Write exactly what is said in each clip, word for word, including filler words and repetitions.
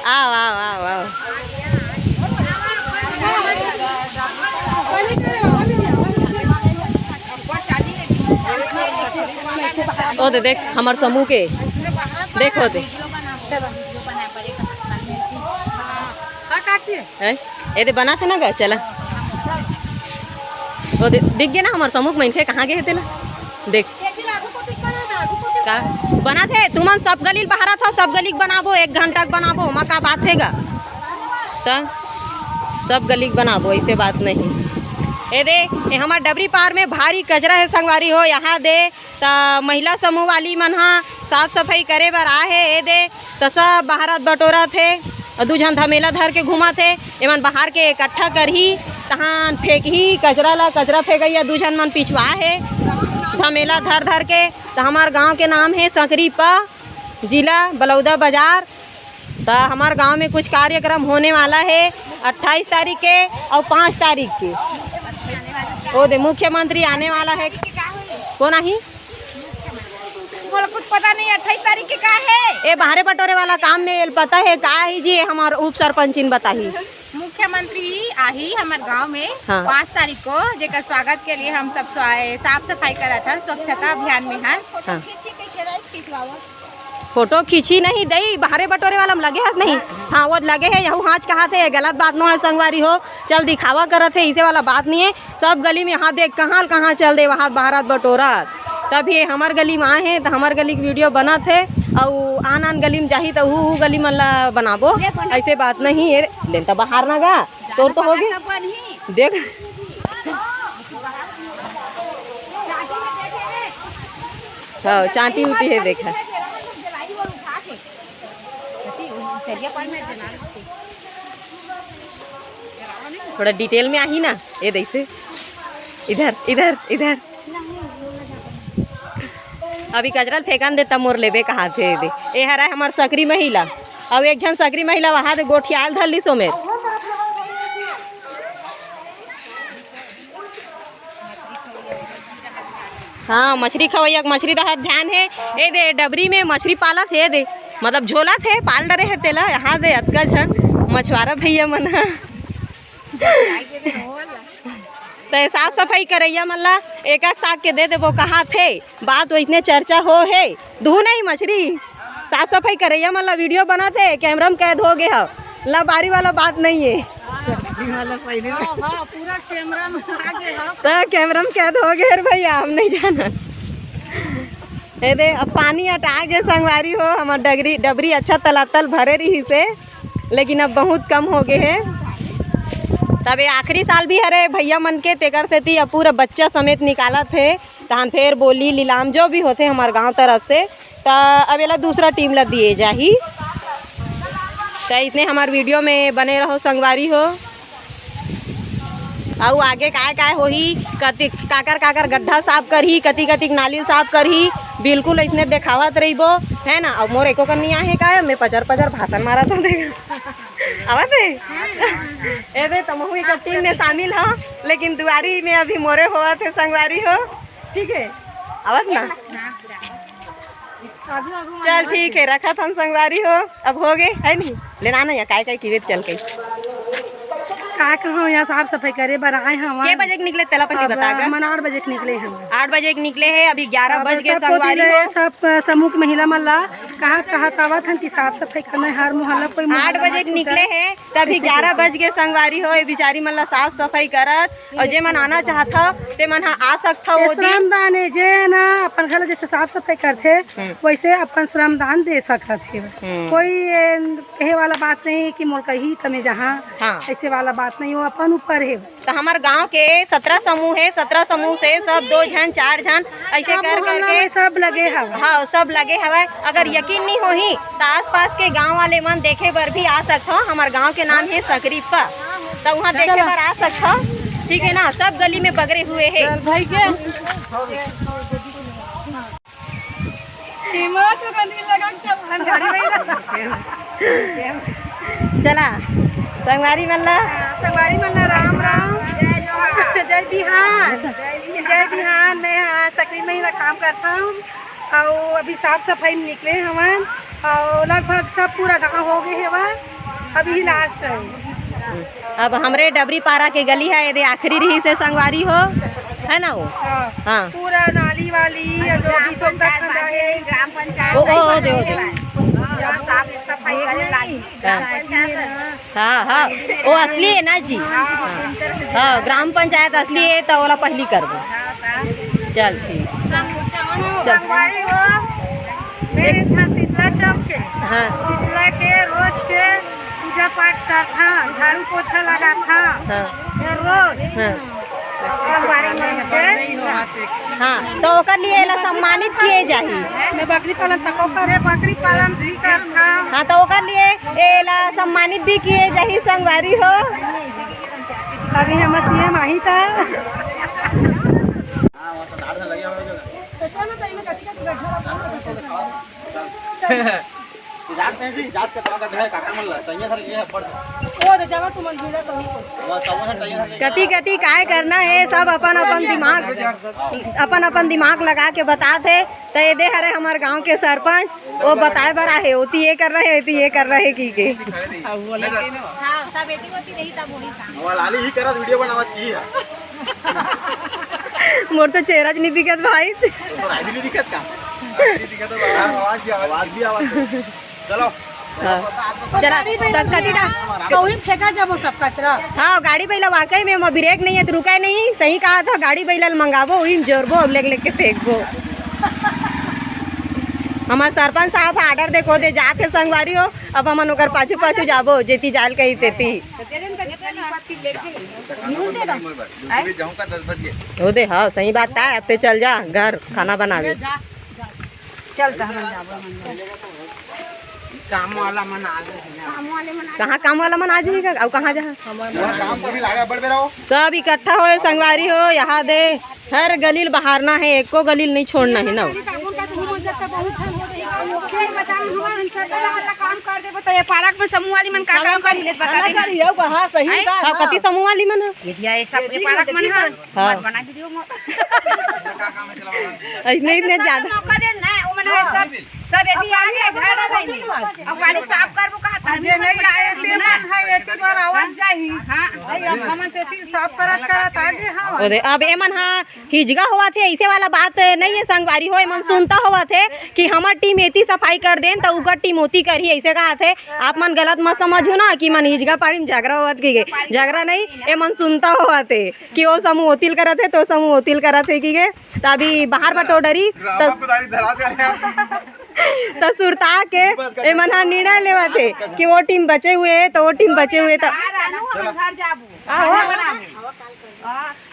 आओ, आओ, आओ, आओ। ओ दे देख, हमर समूह के। देख ओ दे। हैं? ए दे बनाथे ना गा, चला। ओ दे, दिख गे ना हमर समूह के मनखे कहाँ गे हे तेला? देख। का बनाथे? तुमन सब गली ल बहारत हव, सब गली के बनाबो, एक घंटा के बनाबो, ओमा का बात हे गा? त सब गली के बनाबो, ऐसे बात नहीं। ए दे, ए हमर डबरी पार में भारी कचरा हे संगवारी हो, यहाँ दे त महिला समूह वाली मन ह साफ सफाई करे बर आए हे। ए दे, त सब बहारत बटोरत हे, अउ दू झन धमेला धर के घूमत हे। एमन बहार के इकट्ठा करही, तहान फेंकही कचरा ला। कचरा फेंकइया दू झन मन पिछवा हे, धमेला धर धर के। त हमर गांव के नाम हे सकरी पा, जिला बलौदा बाजार। त हमर गांव में कुछ कार्यक्रम होने वाला हे अट्ठाईस तारीख के अउ पाँच तारीख के। ओ दे, मुख्यमंत्री आने वाला हे। कौन आही? मोला कुछ पता नहीं, अट्ठाईस तारीख के का हे? ए, बहारे बटोरे वाला काम में एल पता हे का ही जी, हमर उप सरपंचिन बताही। मुख्यमंत्री आही हमर गांव में हाँ। पाँच तारीख को, जेकर स्वागत के लिए हम सब स्वा-, साफ सफाई करत हन, स्वच्छता अभियान में हन। हाँ। फोटो खींची नहीं दई, बहारे बटोरे वाला में लगे हस नहीं? हाँ, वो लगे हे, यहू हाँच कहाथे, गलत बात नो हे संगवारी हो, चल दिखावा करत हे, इसे वाला बात नहीं हे। सब गली में हाथ देख, कहाँ ल कहाँ चल दे, वहाँ बहारत बटोरत। तब ये हमर गली में आए हे, त हमर गली के वीडियो बनत हे, अउ आन आन गली में जाही, त ऊ, ऊ गली मन ला बनाबो। ऐसे बात नहीं हे, लेन त बहार ना गा, तोर तो होगे। देख। हाँ, चांटी उटी हे, देखा। थोड़ा डिटेल में आही ना, ए दइसे। इधर, इधर, इधर। अभी कचरा ल फेंकन दे, तब मोर लेबे कहाथे दे। ए हरा हमर सकरी महिला, अउ एक झन सकरी महिला वहाँ दे गोठियाल धर लिस ओमेर। हाँ, मछरी खवैया के मछरी डहर ध्यान हे। ए दे, डबरी में मछरी पालत हे दे, मतलब झोलत हे, पाल डरे हे तेला। यहाँ दे अतका झन मछुआरा भैया मन ह। त साफ सफाई करैया मन ला एक एक साग के दे देबो कहाथे। बात वइसने चर्चा हो हे। दुहू नहीं मछरी, साफ सफाई करैया मन ला वीडियो बनाथे, कैमरा में कैद हो गे हव। ला बारी वाला बात नहीं हे। हाँ, हाँ, पूरा कैमरा में आ गे हव। त कैमरा में कैद हो गे हे रे भैया, हम नहीं जाना। ए दे, अब पानी अटा गे संगवारी हो, हमर डगरी, डबरी अच्छा तलातल भरे रहिसे, लेकिन अब बहुत कम हो गे हे। तब ये आखिरी साल भी हरे भैया मन के, तेकर सेती अब पूरा बच्चा समेत निकालत हे, तहन फेर बोली लीलाम जो भी होथे हमर गांव तरफ से, त अब एला दूसरा टीम ला दिए जाही। त इतने हमर वीडियो में बने रहो संगवारी हो। अउ आगे काय काय होही, कति काकर काकर गड्ढा साफ करही, कति कति नाली साफ करही, बिल्कुल अइसने देखावत रहिबो, है ना। अउ मोर एको कन नहीं आहे का, मैं पचर पचर भाषण मारत हूँ, देख। आवत हे? ए दे, तमहू एक टीम में शामिल हो, लेकिन दुआरी में अभी मोरे होवत हे संगवारी हो, ठीक है, आवत ना? चल ठीक है, रखत हन संगवारी हो, अब हो गे, है नहीं? लेना ना या काय काय किवेत चल के। का कहूँ, यहाँ साफ सफाई करे बर आए हन। के बजे के निकले तेला पहली अब बता गा। हमन आठ बजे के निकले हन। आठ बजे के निकले हे, अभी ग्यारह अब बज गे सब कोती संगवारी ले हो। सब समूह के महिला मन ला कहा कहा कावत हन कि साफ सफाई करना है हर मोहल्ला, कोई मोहल्ला आठ बजे मत के छूटा। निकले हे, तभी ऐसे ग्यारह करके। बज गे संगवारी हो, ये बिचारी मन ला साफ सफाई करत। अउ जे मन आना चाहत हव, ते मन ह आ सकत हव ये ओदी। श्रमदान हे, जे हे ना अपन घर ला जैसे साफ सफाई करथे, हम्म। वैसे अपन श्रमदान दे सकत हे। हम्म। कोई ये कहे वाला बात नहीं कि मोर कही त मैं जहाँ, हाँ। ऐसे वाला बात नहीं, वो अपन ऊपर हे। त हमर गांव के सत्रह समूह हे, सत्रह समूह से सब दो झन, चार झन ऐसे सब कर मोहल्ला करके में सब लगे हवय। हाँ, सब लगे हवय। अगर यकीन नहीं होही, त आसपास के गांव वाले मन देखे बर भी आ सकथव। हमर गांव के नाम हे सकरीपा, त उहाँ देखे चलो। बर आ सकथव। ठीक है ना, सब गली में बगरे हुए हे। चल भाई के। हिम्मत हो गंदी लगा, चल, हम गाड़ी में ही लगा। चला, संगवारी मन ला। हाँ, संगवारी मन ला राम राम। जय जोहार। जय बिहान। जय बिहान। मैं, हाँ, सकरी महिला काम करता हूँ। अउ अभी साफ सफाई में निकले हवन, अउ लगभग सब पूरा गांव हो गए हवय, अभी लास्ट है। अब हमरे डबरी पारा के गली है, एदे आखिरी रही से संगवारी हो, है ना वो? हाँ। हाँ। पूरा नाली वाली या जो भी सब तक खंदा है। ग्राम पंचायत ओ, ओ, ओ, दे, ओ, दे। जहाँ साफ सफाई करे लागी। हाँ। हाँ, हाँ, वो असली है ना जी। हाँ, ग्राम पंचायत असली है, तो ओला पहली कर दो। चल, ठीक। चल। संगवारी हो, मैं था शीतला चौक के। हाँ। शीतला के रोज के पूजा पाठ करथा, झाड़ू पोछा लगाथा। हाँ। ये रोज। हाँ। संगवारी मन के। हाँ, तो ओकर लिए एला सम्मानित किए जाही। मैं बकरी पालन तको कर। मैं बकरी पालन भी करथा। हाँ, तो ओकर लिए एला सम्मानित भी किए जाही संगवारी हो। अभी हम सीएम आही था। जात नहीं जी, जात के तो अगर है, काका मन ला, तैयार सर ये है, पढ़। वो दे जावा, तुमन भीड़ा तो ही को। बस, अब है, तैयार सर ये कति, कति काय करना है, सब अपन, अपन दिमाग, अपन, अपन दिमाग लगा के बतात है। तो ये दे हरे हमारे गांव के सरपंच, वो बताए बर आहे, ओती ये कर रहे, ओती ये कर रहे की के। हाँ, सब एती ओती नहीं, तब वही काम। वो लाली ही करत, वीडियो बनावत की है। मोर तो चेहरा च नहीं दिखत भाई। तो राय भी नहीं दिखत का? राय नहीं दिखत तो आवाज भी, आवाज भी, आवाज। चलो। हाँ। चला, तो कति डा- कहीं फेंका जाबो सब कचरा। हाँ, गाड़ी पहिला वाकई में ओमा ब्रेक नहीं है, तो रुकाय नहीं। सही कहा था, गाड़ी पहिला ल मंगाबो, वही में जोरबो, अब लेग लेग के फेंकबो। हमार सरपंच साहब ऑर्डर देखो दे जात है संगवारी हो, अब हमन ओकर पाछू पाछू जाबो, जेती जाल कही तेती। वो दे, हाँ, सही बात है, अब ते चल जा घर खाना बनावे। चल, त हमन जाबो, हमन जाबो। काम वाला मन आ गए हैं। कहाँ काम वाला मन आ जाही का? अउ कहाँ जहाँ? वहाँ काम तो अभी लागे, बढ़ बेरा हो। सब इकट्ठा होए संगवारी हो, यहाँ दे हर गली ल बहारना है, एको गली ल नहीं छोड़ना है ना। फिर बताओ, हम सब वाला काम कर देबो, तो ये पार्क में समूह वाली मन का काम कर लेत, बता दे। हाँ, सही है। हाँ, कति समूह वाली मन है? ये दिया, ये सब ये पार्क मन है। हाँ। मत बना वीडियो में। इतने, इतने ज्यादा। मौका दे ना, वो मन है सब, सब यदि आ गए घर आ गए। अब खाली साफ करबो कहा था। जे नहीं आए, ते मन है, एती बार आवत जाही। हाँ। भाई, अब हमन तेती साफ करत करत आगे, हाँ। ओ दे, अब एमन हा हिजगा होवत हे, ऐसे वाला बात नहीं है संगवारी हो, एमन सुनता होवत हे कि हमर टीम एती सफाई कर देन, त उकर टीम ओती करही, ऐसे कहा थे। आप मन गलत मत समझो ना कि मन हिजगा पारी में झगड़ा होवत की गे, झगड़ा नहीं, एमन सुनता होवत हे। कि ओ समूह ओतिल करत हे, तो समूह ओतिल करत हे कि गे। त अभी बाहर बटो डरी, त रामा कुदारी धरा दे रहे हैं। त सुरता के एमन ह निर्णय लेवत हे कि वो टीम बचे हुए हे, त वो टीम बचे हुए, त घर जाबो।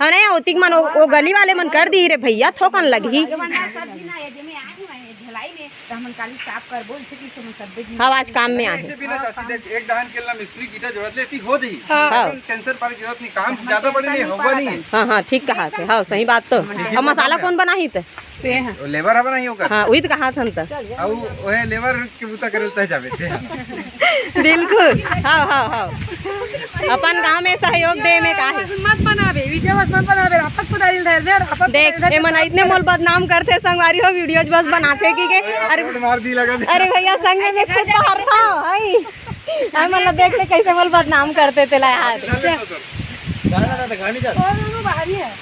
हाँ, नहीं, ओतिक मन, ओ, ओ गली वाले मन कर दी रे भैया, थोकन लगही। सब्जी ना, ये जे में आए हुए हैं, ढलाई में। त हमन काली साफ करबो, इसे कि तुम सब्बे झन हाँ, आज काम में आए। ऐसे भी ना चाची, देख, एक डहन के ला मिस्त्री ईटा जोड़त ले, एती हो जाही। हाँ। हाँ। टेंशन पाले की जरूरत नहीं, काम ज्यादा बड़े नहीं, होगा नहीं। हाँ, हाँ, ठीक कहा थे। हाँ, सही बात तो। अब मसाला कौन बनाही त? ते हैं। वो लेबर है बनाही ओकर। हाँ, वही तो कहा था त। अब वो है लेबर के बूता करे त जाबे ते। बिल्कुल। हाँ, हाँ, हाँ। अपन गांव में सहयोग दे में का है? मत बनावे, वीडियो बस मत बनावे, आपक कुदारी धर दे और आपक देख, कुदारी धर ए मन दे। इतने मोल बदनाम करथे संगवारी हो, वीडियोज बस बनाथे कि के। अरे मार दी लगा दे। अरे भैया, संग में खुद बाहर था, हाय। हाय, मतलब देख ले कैसे मोल बदनाम करथे तेला यार। गाड़ी ना, गाड़ी जा। और दोनों बाहर ही है।